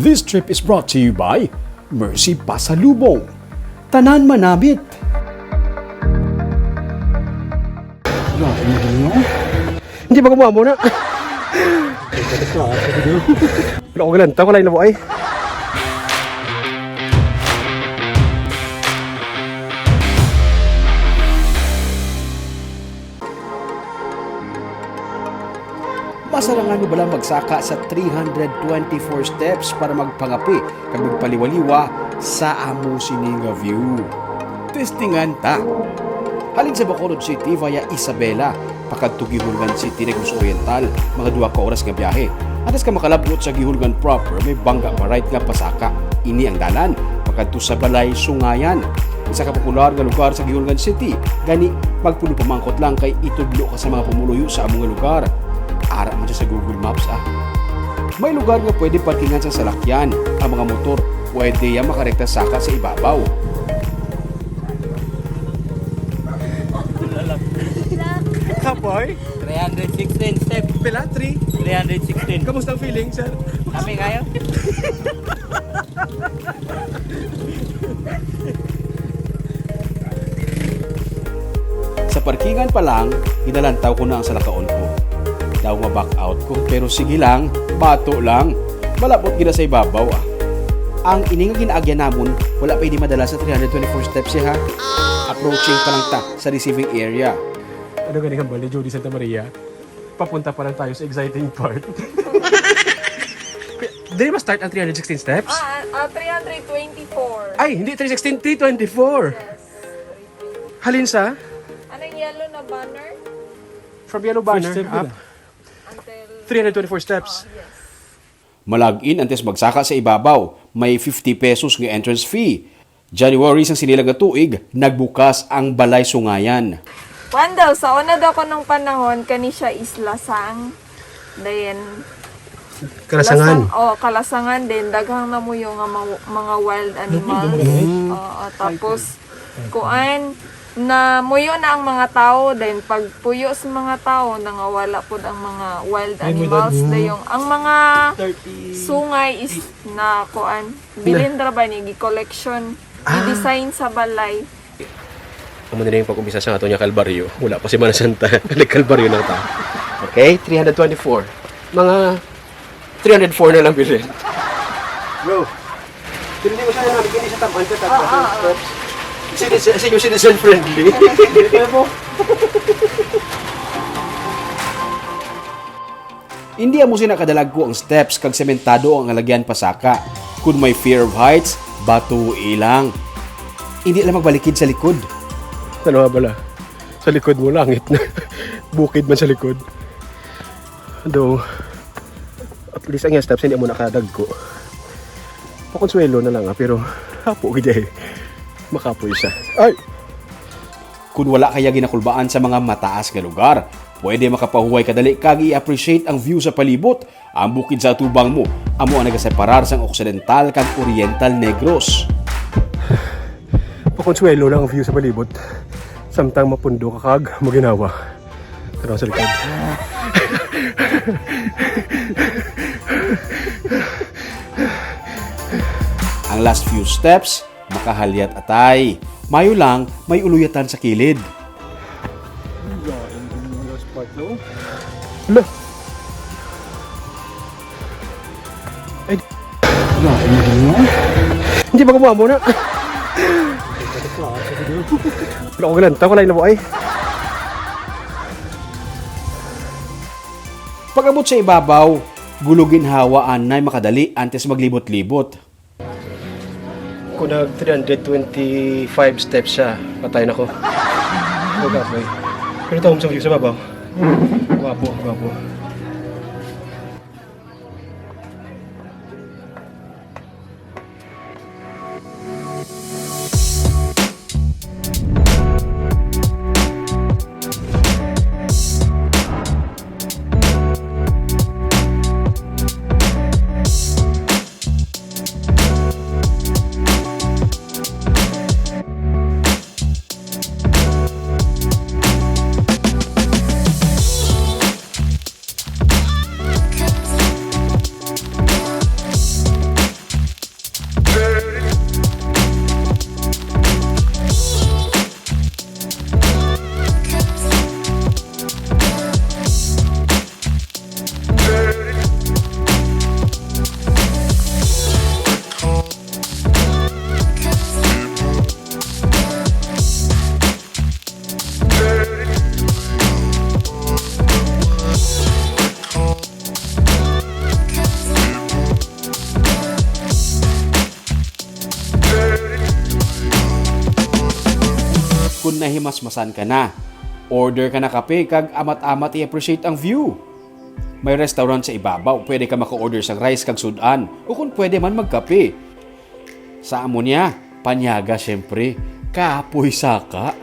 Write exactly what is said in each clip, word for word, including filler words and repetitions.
This trip is brought to you by Mercy Pasalubong. Tanan manamit. Hindi ba kumuha muna? Wala ko galantaw, wala yung nabuhay. Masarangan mo bala magsaka sa three hundred twenty-four steps para magpangapi kag magpaliwaliwa sa amo sini nga view? Testingan ta. Halin sa Bacolod City via Isabela, pakadto Guihulngan City, Negros Oriental, mga duha ka oras nga biyahe. Antes ka makalabot sa Guihulngan proper, may Bangga Barayt nga pasaka. Ini ang dalan pakadto sa Balay Sungayan. Isa ka popular nga lugar sa Guihulngan City, gani magpuno pamangkot lang kay itudlo ka sa mga pumuluyo sa amo nga lugar. Ara man siya sa Google Maps, ah. May lugar nga pwede parkingan sa salakyan. Ang mga motor pwede ya makarekta saka sa ibabaw. Kapoy? Three hundred sixteen step. Pila? Three? Three hundred sixteen. Kamusta ang feeling, sir? Kami kayo? Sa parkingan pa lang, ginalantaw ko na ang salakaon ko. Daw ma-back out ko, pero sige lang, bato lang. Malabot gina sa ibabaw, ah. Ang ini nga ginaagyan namon, wala pa ini madala sa three hundred twenty-four steps, eh, ha? Approaching pa lang ta sa receiving area. Ano gani ang bali, Jody Santa Maria? Papunta pa lang tayo sa exciting part. Dili ma-start ang three hundred sixteen steps? Ah, ah, three hundred twenty-four. Ay, hindi three sixteen, three twenty-four. Yes. Halin sa? Anong yellow na banner? From yellow banner, step up. Until three hundred twenty-four steps. Oh, yes. Malag-in antes magsaka sa ibabaw, may fifty pesos nga entrance fee. January sang sini lang nga tuig, nagbukas ang Balay Sungayan. Kuwan daw, sa una daw kunong panahon, kani siya isla sang, then, Kalasangan. Lasang-, oh, kalasangan din, daghang namuyo nga ma-, mga wild animals. Mm. Oo, tapos, kuan, namuyo na ang mga tao, then pagpuyo sa mga tao, nangawala pud ang mga wild animals. Dayong, ang mga sungay is na, kuan, bilin ra ba ni, gi-collection, gi-design sa balay. Amo na rin pag-umpisa sa ato nga kalbaryo. Wala pa si Mana Santa. Nag-kalbaryo lang ta. Okay, three hundred twenty-four. Mga three hundred four na lang bilhin. Bro, pero di mo siya namin, hindi siya tamaan ka, tapos Ah, ah, ah. Oops. Senior, senior citizen friendly. Hindi po. Hindi amo sina kadalagko ang steps kag sementado ang alagyan pasaka. Kung may fear of heights, bato ilang. Hindi lang magbalikid sa likod. Ano nga bala? Sa likod mo, langit na. Bukid man sa likod. Though, at least ang iyang steps, hindi mo nakadagko. Pakonsuelo na lang, ah, pero hapo gid eh. Makapoy siya. Ay! Kung wala kaya ginakulbaan sa mga mataas nga lugar, pwede makapahuway kadali kag i-appreciate ang view sa palibot. Ang bukid sa atubang mo amo ang nagaseparar sang Occidental kag Oriental Negros. Pakonsuelo lang ang view sa palibot, samtang mapundo ka kag maginawa. Tanaw sa likod. Ang last few steps, makahalyat atay. Mayo lang, may uluyatan sa kilid. Lo. Ay. Hindi ba kumuha muna? Wala ko galantaw, wala yung nabuhay. Pag-abot sa ibabaw, gulo ginhawa anay makadali antes maglibot-libot. Kung nag three hundred twenty-five steps siya, patay na ko. Oh, gwapo eh. Pero ito, sa view sa babaw. Gwapo, gwapo. Nahimasmasan ka na. Order ka na kape kag amat-amat i-appreciate ang view. May restaurant sa ibabaw, pwede ka maka-order sang rice kag sud-an, o kung pwede man magkape. Sa amo niya, Panyaga, syempre, kapoy saka.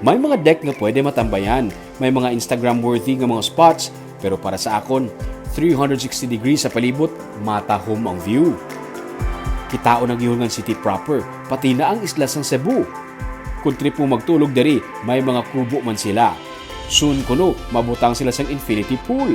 May mga deck nga pwede matambayan, may mga Instagram-worthy nga mga spots, pero para sa akon, three hundred sixty degrees sa palibot, matahom ang view. Kitaon ang Yulngan City proper, pati na ang isla sang Cebu. Kung trip mo magtulog diri, may mga kubo man sila. Soon kuno, mabutang sila sang infinity pool.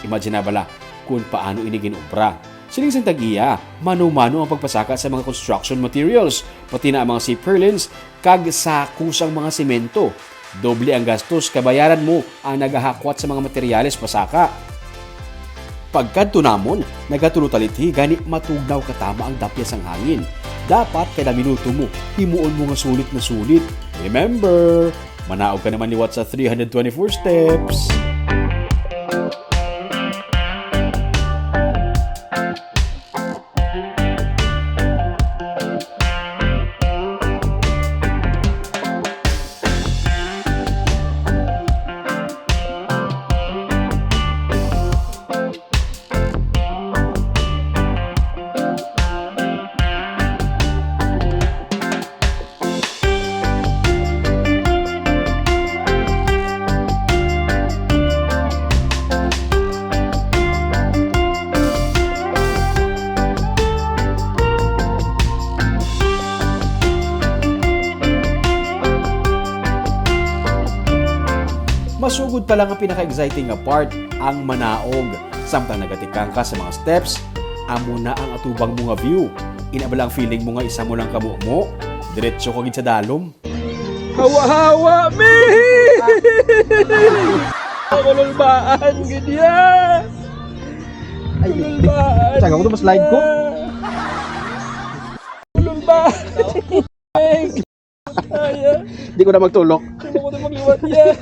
Imagine na bala kung paano ini gin-obra. Siling sang tag-iya, mano-mano ang pagpasaka sa mga construction materials, pati na ang mga sea purlins kag sako sang mga semento. Doble ang gastos kay bayaran mo ang nagahakwat sa mga materyales pasaka. Pagkadto namon, nagatulo ta lithi gani matugnaw katama ang dapya sang hangin. Dapat kada minuto mo, himuon mo nga sulit na sulit. Remember, manaog ka naman liwat sa three hundred twenty-four steps. Masugod pa lang ang pinaka-exciting nga part, ang manaog. Samtang nagatikang ka sa mga steps, amo na ang atubang mo nga view. Ina bala ang feeling mo nga isa mo lang kamo mo? Diretso ka gid sa dalom. Hawa-hawa mi! Kululbaan gid ya! Ay, kululbaan. Saga ko to, mas live ko. Kululbaan. Ay, ah. Di ko na magtulok. Di ko na magliwat ya.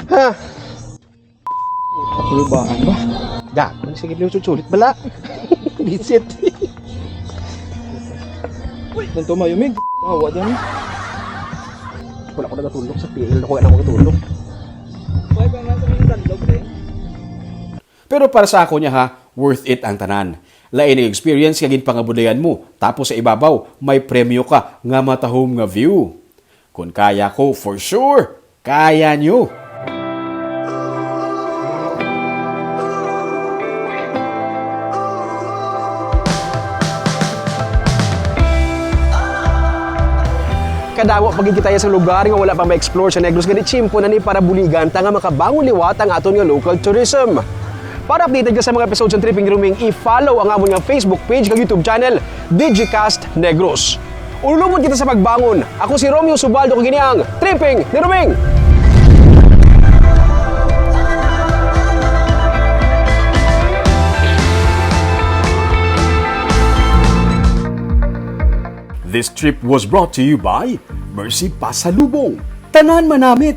Ha? Kulbaan ba? Da, ano, sige, sulit-sulit bala. Bisit. Nanto mayumig. Hawa dyan. Wala ko nagatulog sa P L. Ako, wala ko natulog. Why ba nga sa mga tandog, eh? Pero para sa ako niya ha, worth it ang tanan. Lain ang experience nga ginpangabudayan mo, tapos sa ibabaw, may premyo ka nga matahom nga view. Kung kaya ko, for sure, kaya nyo! Kadamo pa gid kita sa lugar nga wala pa ma-explore sa Negros, gani tiyempo na ni para buligan ta nga makabangon liwat ang aton nga local tourism. Para updated ka sa mga episode sa Tripping ni Ruming, i-follow ang amon nga Facebook page kag YouTube channel, Digicast Negros. Ululubot kita sa pagbangon. Ako si Romeo Subaldo, kag ini ang Tripping ni Ruming. This trip was brought to you by Mercy Pasalubong. Tanan manamit!